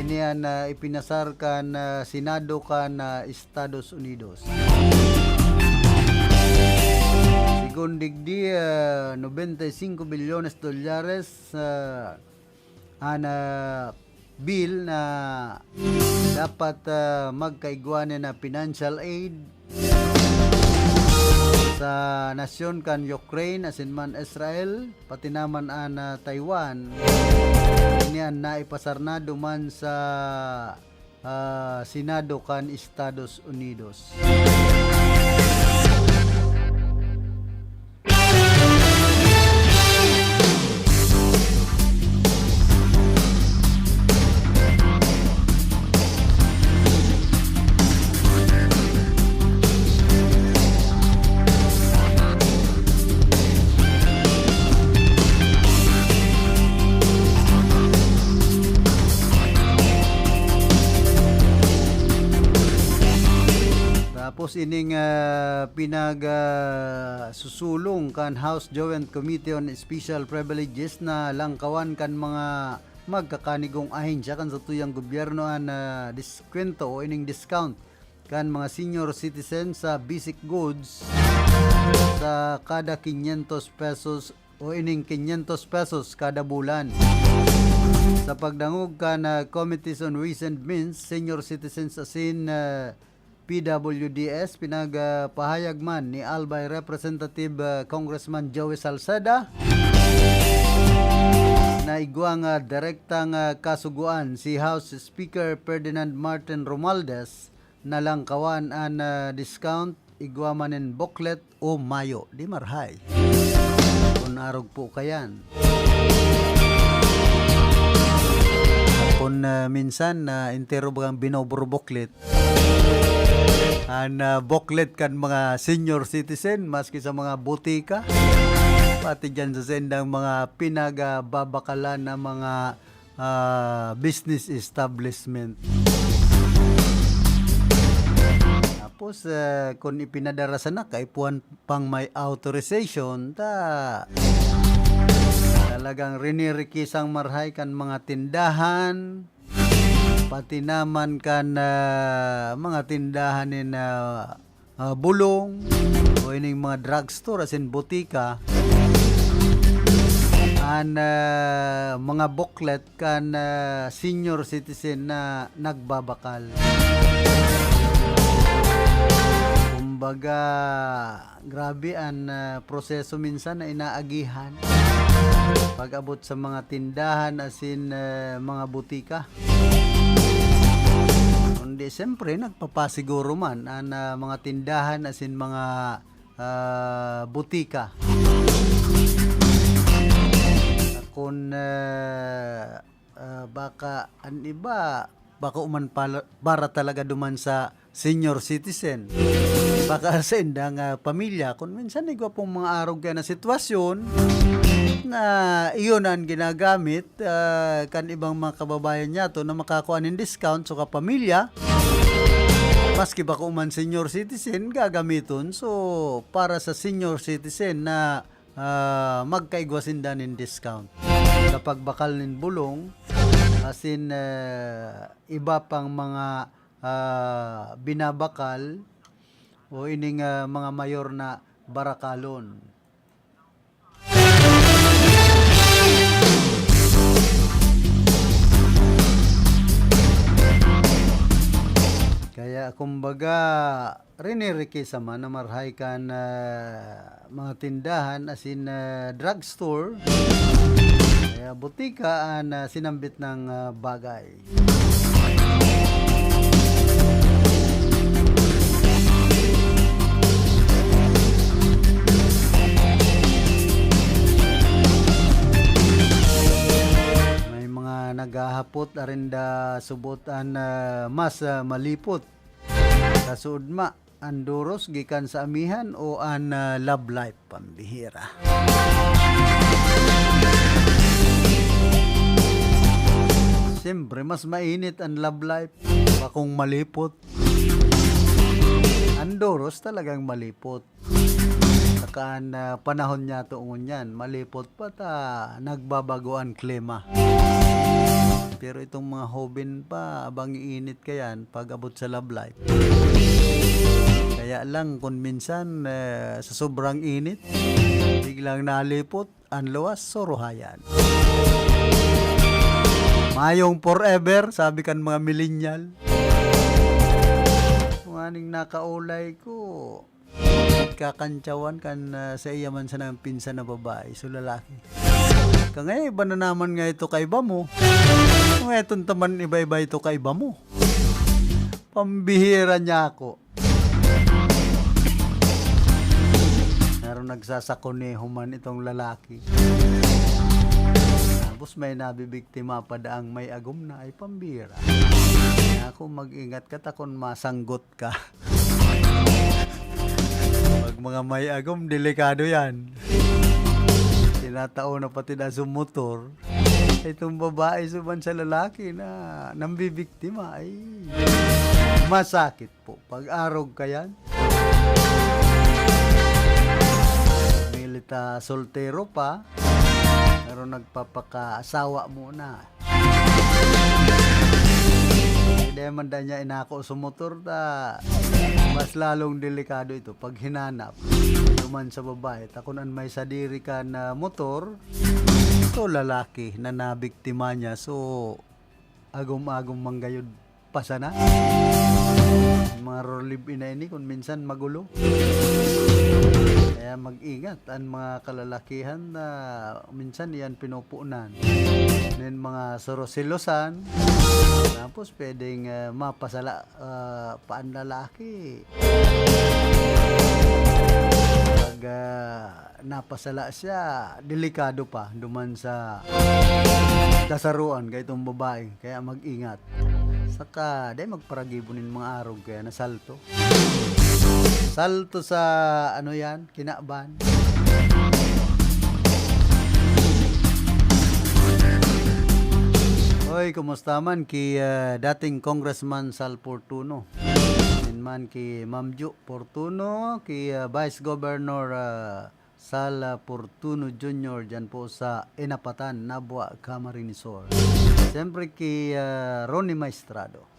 Ini an, ah, ipinasar kan, ah, Senado kan, ah, Estados Unidos. Segun digdi, ah, nobenta y singko bilyones dolyares, ah, an, ah, bill na dapat, ah, magkaigwa nin financial aid sa nasyon kan Ukraine asin man Israel, pati naman an, ah, Taiwan. Ini an naipasar na duman sa, ah, Senado kan Estados Unidos. Tapos ining, ah, pinag, ah, susulong kan House Joint Committee on Special Privileges na langkawan kan mga Magkakanigong ahensya kan satuyang gobyerno an, ah, diskwento o ining discount kan mga senior citizen sa basic goods sa kada quinientos pesos o ining quinientos pesos kada bulan. Sa pagdangog kan, ah, Committees on Ways and Means, Senior Citizens asin, ah, P W D S, pinagpahayag man ni Albay Representative, ah, Congressman Joey Salceda na igwang, ah, direktang, ah, kasugoan si House Speaker Ferdinand Martin Romualdez na langkawan an, ah, discount, igwa man nin booklet o mayo. Di marhay. Kun arog po kayan. Kun, ah, minsan, ah, entero bagang binoburubuklit an, ah, booklet kan mga senior citizen, maski sa mga butika, pati dyan sa sendang mga pinagbabakalan na mga, ah, business establishment. Tapos, ah, kun ipinadara sana, kaipuhan pang may authorization, ta talagang rinirikisang marhay kan mga tindahan, pati naman kan, ah, mga tindahan nin, ah, ah, bulong o ining mga drugstore asin butika, an, ah, mga booklet kan, ah, senior citizen na nagbabakal. Kumbaga, grabe an, ah, proseso minsan na inaagihan pag-abot sa mga tindahan asin, ah, mga butika. Kundi siyempre, nagpapasiguro man an, ah, mga tindahan asin mga, ah, butika. Kun, ah, ah, baka an iba, bako man pala, para talaga duman sa senior citizen. Baka sa indang, ah, pamilya, kun minsan igwa pong mga arog kaya na sitwasyon na iyon an ginagamit, ah, kan ibang mga kababayan niyato na makakua nin discount sa kapamilya, maski bako man senior citizen, gagamiton. So, para sa senior citizen na, ah, magkaigwa sinda nin discount sa pagbakal nin bulong, asin, ah, iba pang mga, ah, binabakal o ining, ah, mga mayor na barakalon. Kaya, kumbaga, rinirikisa man na marhay kan, ah, mga tindahan, asin, ah, drugstore, kaya butika an, ah, sinambit na, ah, bagay. May mga naghahapot, arinda subot an, ah, mas, ah, malipot. Kasuodma, an doros gikan sa amihan o an, ah, love life? Pambihira. Siyempre, mas mainit an love life. Bakong malipot. An doros talagang malipot. Saka an, ah, panahon niyato ngunyan, malipot pa ta nagbabago an klima. Pero itong mga hoben pa, abang iinit kayan pag abot sa love life. Kaya lang, kun minsan, eh, sa sobrang init, biglang nalipot, an luwas, suruhayan. Mayong forever, sabi kan mga millennial. Kung aning nakaulay ko, nagkakantsawan kan, ah, sa iya man sanang pinsan na babae, so lalaki. Kangay, iba na naman nga ito kaiba mo. Kung eton taman iba-iba ito kaiba mo. Pambihira niya ako. Pero nagsasakoneho man itong lalaki. Tapos may nabibiktima pa daang may agom na, ay pambira. Kaya ako, mag-ingat ka, takon masanggot ka. Pag mga may agom, delikado yan. Tinatao na pati na sa motor. Itong babae suman sa lalaki na nambibiktima, ay masakit po. Pag-arog ka yan. Milita soltero pa, pero nagpapakaasawa muna. Eh, dai man daa niya inako sa motor ta mas lalong delikado ito pag hinanap. Duman sa babae, ta kun an may sadiri kan, ah, motor, ito lalaki na nabiktima niya. So, agom-agom man gayod pa sana. Mga live-in na ini, kun minsan magulo. Kaya mag-ingat an mga kalalakihan na minsan iyan pinupunan nin mga suro-selosan. Tapos pwedeng, ah, mapasala, ah, pa an lalaki. Pag, ah, napasala siya, delikado pa duman sa kasaroan kaitong babae. Kaya mag-ingat. Saka, dai magparagibo nin mga arog kaya nasalto. Salto sa, ano yan, kinaban. Oy, kumusta man ki, ah, dating Congressman Sal Fortuno? Din man ki Ma'am Ju Fortuno, ki, ah, Vice Governor, ah, Sal, ah, Fortuno Junior dyan po sa Inapatan, Nabua, Camarines Sur. Siyempre ki, ah, Ronnie Maestrado.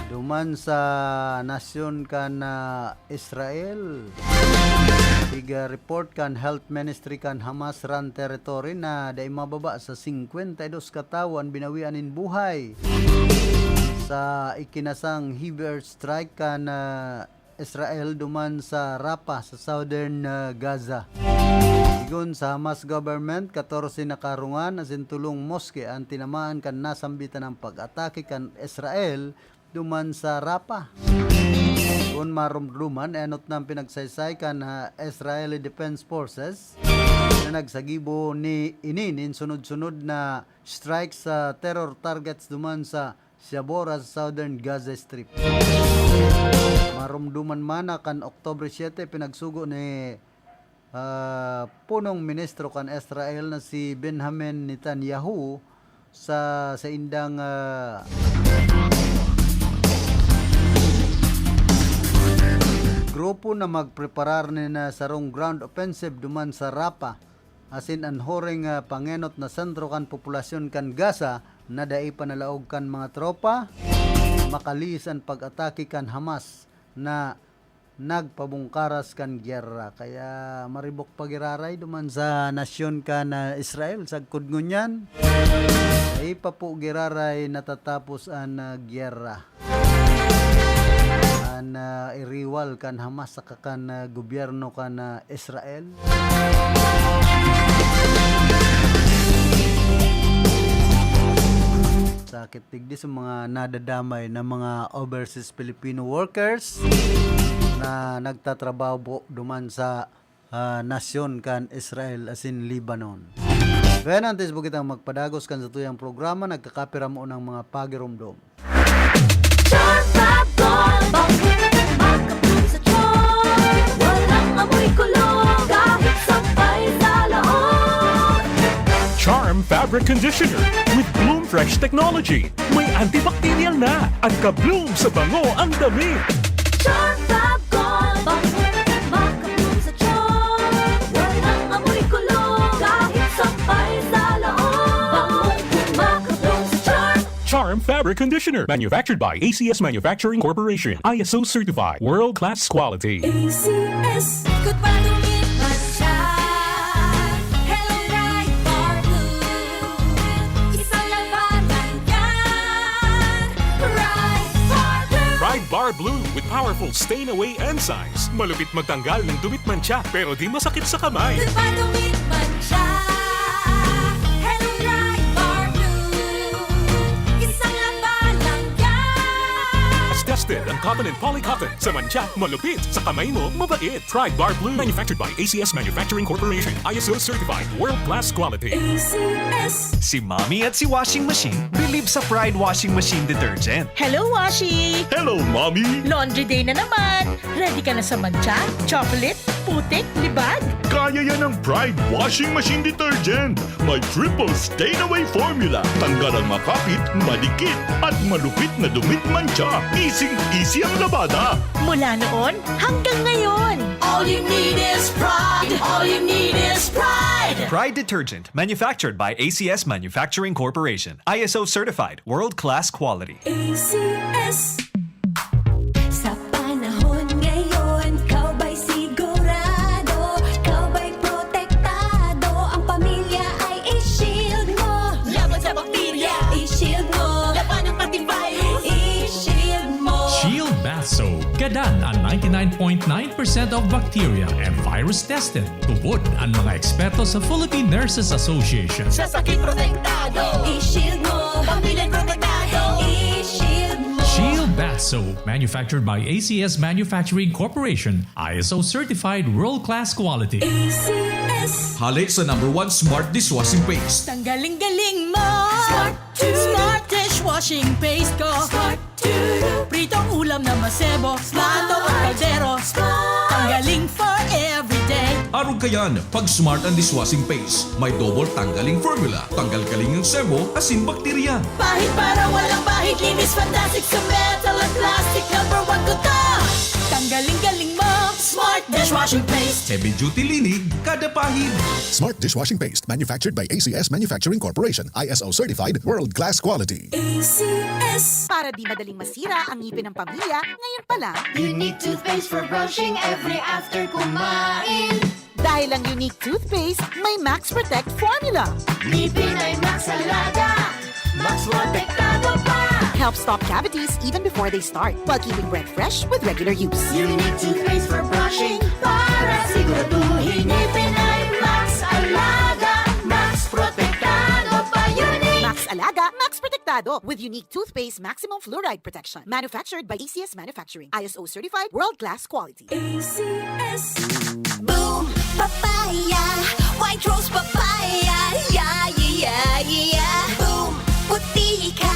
Duman sa nasyon kan, ah, Israel, piga-report kan Health Ministry kan Hamas run territory na dai mababa sa singkwenta y dos ka tawo an binawian nin buhay sa ikinasang heavy airstrike kan, ah, Israel duman sa Rafah sa southern, ah, Gaza. Sigon sa Hamas government, katorse na karungan asin tolong moske an tinamaan kan nasambitan na pag-atake kan Israel duman sa Rafah. Kun maromdoman, enot na an pinagsaysay kan, ah, Israeli Defense Forces na nagsagibo ni, ini nin sunod-sunod na strike sa terror targets duman sa Shabora sa Southern Gaza Strip. Maromdoman man na kan Oktubre siete, pinagsugo ni, ah, punong ministro kan Israel na si Benjamin Netanyahu sa, sa indang, ah, grupo na magpreparar nin, ah, sarong ground offensive duman sa Rafah, asin an huring, ah, pangenot na sentro kan populasyon kan Gaza na dai pa nalaog kan mga tropa, makalihis an pag-atake kan Hamas na nagpabungkaras kan gyera. Kaya maribok pa giraray duman sa nasyon kan, ah, Israel. Sagkod ngunyan, dai pa po giraray natatapos an, ah, gyera. An, ah, iriwal kan Hamas saka kan, ah, gobyerno kan, ah, Israel. Sakit digdi sa mga nadadamay na mga overseas Filipino workers na nagtatrabaho po duman sa, ah, nasyon kan Israel asin Lebanon. Kaya na, antes po kitang magpadagos kan satuyang programa, nagkakapira mo ng mga pagiromdom. Charm Fab Gold, bango makabloom sa charm. Walang amoy kulog, kahit sampay sa laog. Charm Fabric Conditioner with Bloom Fresh Technology. May antibacterial na at ka-bloom sa bango ang damit. Charm Fab Gold, bango makabloom sa charm. Walang amoy kulog, kahit sampay sa laog. Bangong makabloom sa charm. Charm Fabric Conditioner, manufactured by A C S Manufacturing Corporation, I S O certified, world-class quality. A C S. Ikot pa, dumit pa siya. Hello, Pride Bar Blue. Isang labanan yan. Pride Bar Blue. Pride Bar Blue with powerful stain away enzymes. Malupit magtanggal ng dumit, mantsa, pero di masakit sa kamay. Ikot pa, dumit pa siya. Hello, Pride Bar Blue. Isang labanan yan. Tested ang cotton and poly cotton. Sa mantsa, malupit. Sa kamay mo, mabait. Pride Bar Blue. Manufactured by A C S Manufacturing Corporation. I S O certified. World class quality. A C S. Si Mommy at si Washing Machine believe sa Pride Washing Machine Detergent. Hello, Washi! Hello, Mommy! Laundry day na naman! Ready ka na sa mantsa, chocolate, putik, libag? Kaya yan ang Pride Washing Machine Detergent. May triple stain away formula. Tanggal ang makapit, madikit, at malupit na dumi at mantsa. Easy-easy ang labada. Mula noon hanggang ngayon. All you need is pride. All you need is pride. Pride detergent, manufactured by A C S Manufacturing Corporation. I S O certified, world-class quality. A C S. Sa panahon ngayon, ikaw ba'y sigurado? Ikaw ba'y protektado? Ang pamilya ay i-shield mo. Laban sa bakterya. I-shield mo. Labanan pati virus. I-shield mo. Shield Bath Soap. Gadan ang ninety-nine point nine percent of bacteria and virus tested. Tubod ang mga eksperto sa Philippine Nurses Association. Sa sakit protektado. I-shield mo. Pamilya protektado. I-shield mo. Shield Bath Soap, manufactured by A C S Manufacturing Corporation, I S O certified world-class quality. A C S. Hale sa number one smart dishwashing paste. Tanggaling-galing mo! Smart to. Smart dishwashing paste ko! Smart to. Pritong ulam na masebo, plato o kaldero. Tanggaling for everyday. Arog kayan, pag smart ang dishwashing paste, may double tanggaling formula, tanggal kaling ang sebo, asin bakterya. Pahid para walang bahid. Linis fantastic sa metal at plastic. Number one ko to. Tanggaling-galing mo. Smart dishwashing paste. Heavy duty linig, kada pahid. Smart dishwashing paste, manufactured by A C S Manufacturing Corporation, I S O certified, world class quality. A C S. Para di madaling masira ang ngipin ng pamilya, ngayon pa lang. Unique toothpaste for brushing every after kumain. Dahil ang Unique Toothpaste may Max Protect Formula. Ngipin ay Max Alaga. Max Protektado pa. Helps stop cavities even before they start, while keeping breath fresh with regular use. Unique toothpaste for brushing para siguraduhin ngipin ay Max Alaga. Max Protektado pa. Unique. Max Alaga, Max Protektado with Unique Toothpaste Maximum Fluoride Protection. Manufactured by A C S Manufacturing. I S O certified, world-class quality. A C S. Boom! Papaya! White Rose Papaya! Yeah, yeah, yeah, yeah! Boom! Puti ka!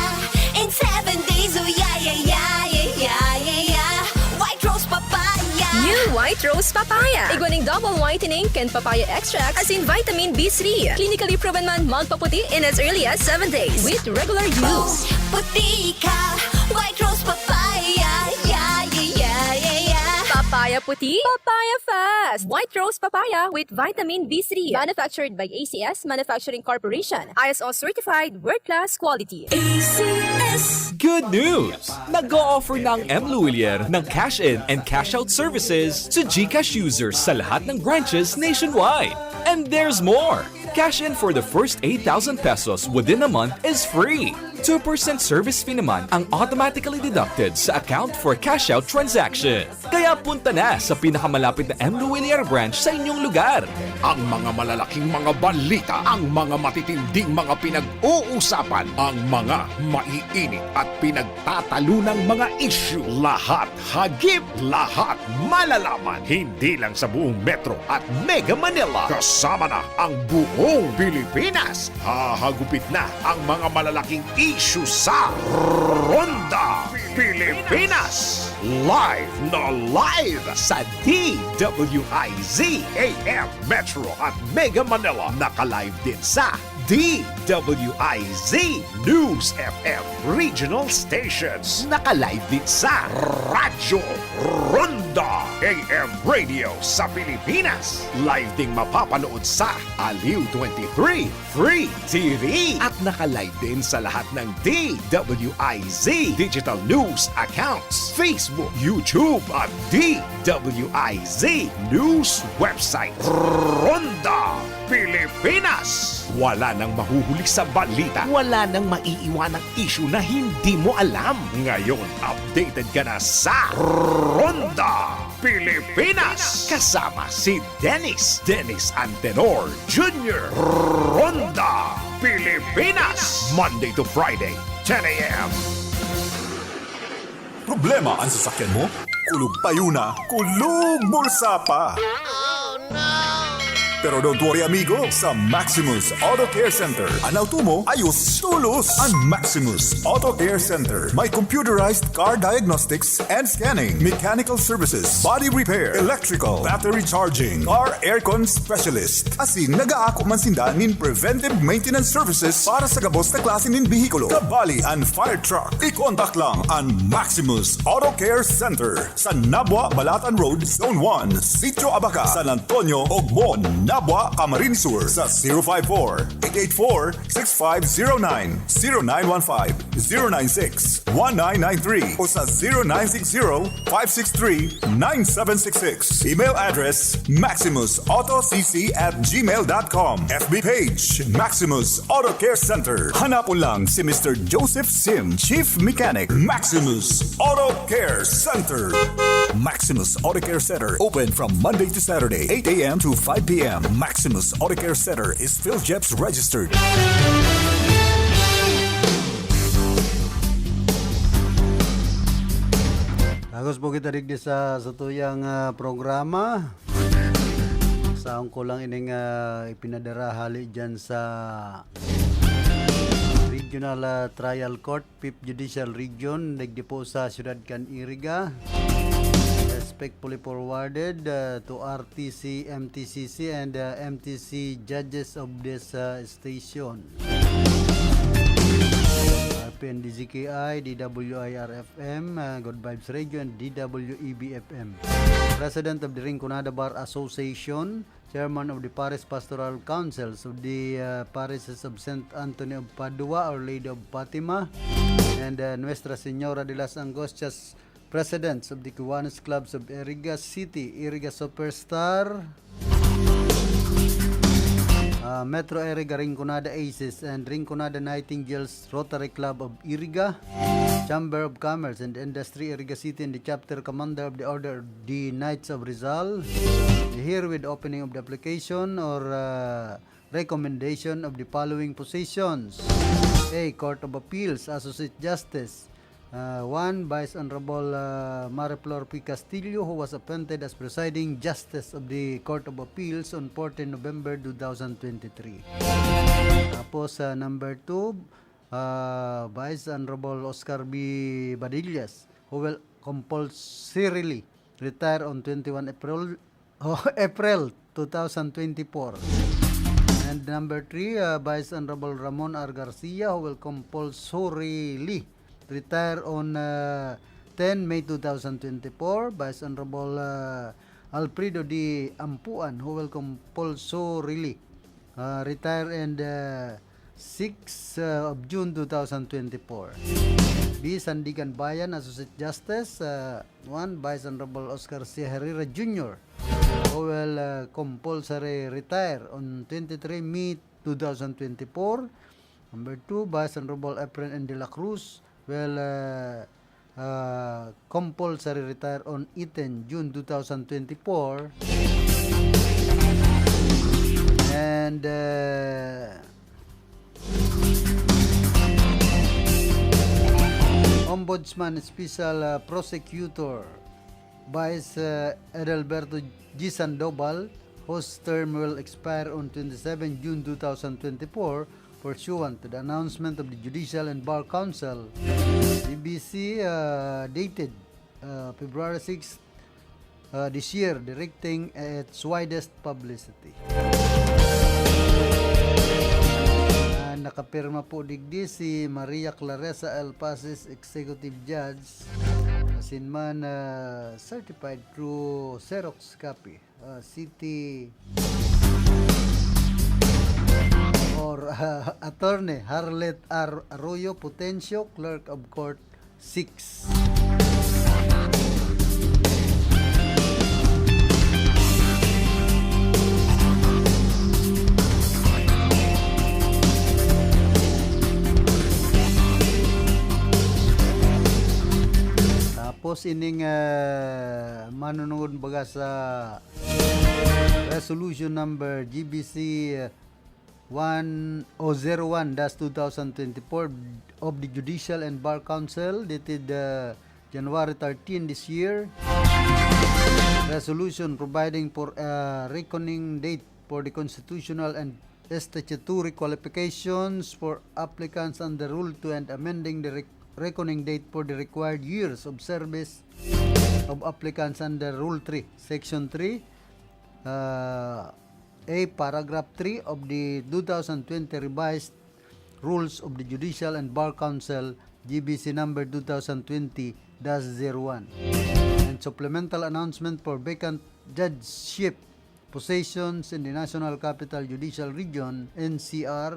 In seven days, oh yeah, yeah, yeah, yeah, yeah, yeah, yeah! White Rose Papaya! New White Rose Papaya. Igwa ning double whitening kan papaya extract asin vitamin B three. Clinically proven man magpaputi in as early as seven days with regular use. Puti ka! White Rose Papaya! Yeah, yeah, yeah, yeah, yeah! Papaya puti, papaya fast. White Rose Papaya with vitamin B three. Manufactured by A C S Manufacturing Corporation. I S O certified, world-class quality. A C S. Good news! Nag-o-offer na ang M Luwilier ng cash-in and cash-out services to GCash users sa lahat ng branches nationwide. And there's more! Cash in for the first eight thousand pesos within a month is free. Two percent service fee naman ang automatically deducted sa account for cash-out transaction. Kaya punta na sa pinakamalapit na M Luwilier branch sa inyong lugar. Ang mga malalaking mga balita, ang mga matitinding mga pinag-uusapan, ang mga maiinit at pinagtatalunang mga isyu, lahat hagip, lahat malalaman. Hindi lang sa buong Metro at Mega Manila, kasama na ang buong Pilipinas. Hahagupit na ang mga malalaking isyu sa Ronda Pilipinas. Live na live sa D W I Z A M Metro at Mega Manila. Naka-live din sa D W I Z News F M Regional Stations. Naka-live din sa Radyo Ronda A M Radio sa Pilipinas. Live ding mapapanood sa Aliw twenty-three Free T V. At naka-live din sa lahat ng D W I Z digital news accounts, Facebook, YouTube at D W I Z news website. Ronda Pilipinas. Wala nang mahuhuli sa balita. Wala nang maiiwanang isyu na hindi mo alam. Ngayon, updated ka na sa Ronda Pilipinas. Kasama si Dennis, Dennis Antenor Junior. Ronda Pilipinas. Monday to Friday, ten a.m. Problema ang sasakyan mo? Kulog payo na, kulog bulsa pa! Pero don't worry, amigo. Sa Maximus Auto Care Center, an auto mo ayos tolos. An Maximus Auto Care Center may computerized car diagnostics and scanning, mechanical services, body repair, electrical, battery charging, car aircon specialist. Asin nagaako man sinda nin preventive maintenance services para sa gabos na klase nin behikulo, kabali an fire truck. I-contact lang an Maximus Auto Care Center sa Nabua, Balatan Road, Zone one, Sitio Abaca, San Antonio, Ogmon, Nabua, Camarines Sur, sa zero five four, eight eight four, six five zero nine, zero nine one five, zero nine six, one nine nine three o sa zero nine six zero, five six three, nine seven six six. Email address, maximus auto c c at gmail dot com. F B page, Maximus Auto Care Center. Hanapon lang si Mister Joseph Sim, Chief Mechanic, Maximus Auto Care Center. Maximus Auto Care Center, open from Monday to Saturday, eight a m to five p m. Maximus Auto Care Center is PhilJEPS registered. Dagos po kita digdi sa satuyang, ah, programa. Saon ko lang ining, ah, ipinadara hali dyan sa Regional, ah, Trial Court, Fifth Judicial Region, digdi po sa siyudad kan Iriga. Respectfully forwarded, ah, to R T C, M T C C, and, ah, M T C judges of this, ah, station. R P N D Z K I, D W I R F M, ah, Good Vibes Radio, and D W E B F M. President of the Rinconada Bar Association, Chairman of the Parish Pastoral Councils of the, ah, Parishes of Saint Anthony of Padua, Our Lady of Fatima, and, ah, Nuestra Señora de las Angustias, Presidents of the Kiwanis Clubs of Iriga City, Iriga Superstar, ah, Metro Iriga Rinconada Aces and Rinconada Nightingales Rotary Club of Iriga, Chamber of Commerce and Industry Iriga City, and the Chapter Commander of the Order of the Knights of Rizal, herewith opening of the application or, ah, recommendation of the following positions. A, Court of Appeals, Associate Justice. Uh, one, Vice Honorable, uh, Mariflor P. Castillo, who was appointed as Presiding Justice of the Court of Appeals on fourteen November two thousand twenty-three. Tapos, uh, number two, uh, Vice Honorable Oscar B. Badillas, who will compulsorily retire on twenty-one April, oh, April two thousand twenty-four. And number three, uh, Vice Honorable Ramon R. Garcia, who will compulsorily retire on, uh, ten May two thousand twenty-four. Vice Honorable, uh, Alfredo D. Ampuan, who will compulsorily, uh, retire and, uh, six, uh, of June two thousand twenty-four. B. Sandiganbayan, Associate Justice, uh, one, Vice Honorable Oscar C. Herrera Junior, who will, uh, compulsory retire on twenty-three May two thousand twenty-four. Number two, Vice Honorable Efren N. de la Cruz will, uh, uh, compulsory retire on eighteen June two thousand twenty-four. And, uh, Ombudsman Special, uh, Prosecutor Vice, uh, Adalberto G. Sandoval, whose term will expire on twenty-seven June two thousand twenty-four, pursuant to the announcement of the Judicial and Bar Council, G B C, uh, dated, uh, February six, uh, this year, directing its widest publicity. Ah, nakapirma po digdi si Maria Claresa L. Pasis, Executive Judge, asin man, ah, certified through Xerox copy, ah, City or, ah, Attorney Harlet R. Arroyo Potencio, Clerk of Court six. Tapos ining, ah, manunungod baga sa resolution number G B C, ah, one o zero one dash two thousand twenty-four of the Judicial and Bar Council, dated, uh, January thirteen this year. Resolution providing for a reckoning date for the constitutional and statutory qualifications for applicants under Rule two and amending the rec-, reckoning date for the required years of service of applicants under Rule three, Section three, uh, A, Paragraph three of the two thousand twenty Revised Rules of the Judicial and Bar Council, G B C number two thousand twenty dash zero one, and supplemental announcement for vacant judgeship positions in the National Capital Judicial Region, N C R,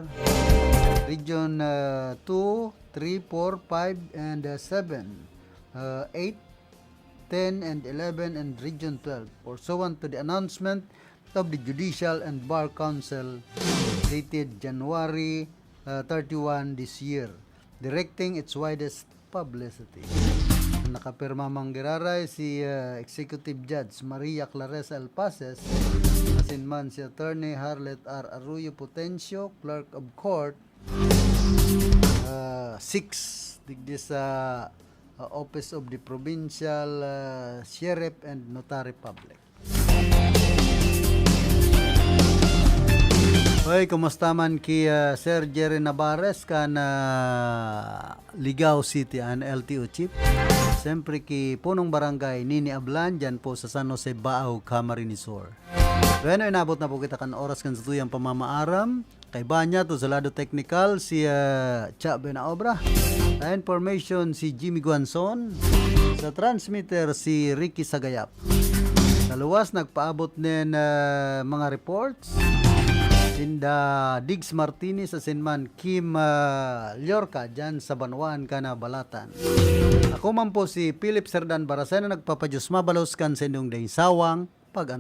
Region, uh, two, three, four, five, and, uh, seven, uh, eight, ten, and eleven, and Region twelve, pursuant to the announcement of the Judicial and Bar Council dated January, uh, thirty-one this year, directing its widest publicity. Ang nakapirma man giraray si, uh, Executive Judge Maria Claressa Alpaces, asin man si Attorney Harlet R Arroyo Potencio, Clerk of Court, uh, six, digdi sa, uh, Office of the Provincial, uh, Sheriff and Notary Public. Hoy, kumusta man ki, ah, Sir Jerry Navarez kan, ah, Ligao City, an L T O chief? Siyempre ki Punong Barangay Nini Ablan, dyan po sa San Jose, Baao, Camarines Sur. Bueno, inabot na po kita kan oras kan satuyang pamamaaram. Kaiba niya to sa lado teknikal, si, ah, Cha Buenaobra. Sa information, si Jimmy Guanzon. Sa transmitter, si Ricky Sagayap. Sa luwas, nagpaabot nin, ah, mga reports sinda Diggs Martinez asin man Kim, ah, Llorca dyan sa Banwaan, Canabalatan. Ako man po si Philip Serdan Baracena, nagpapadiyos mabalos kan sa inyong daing sawang pag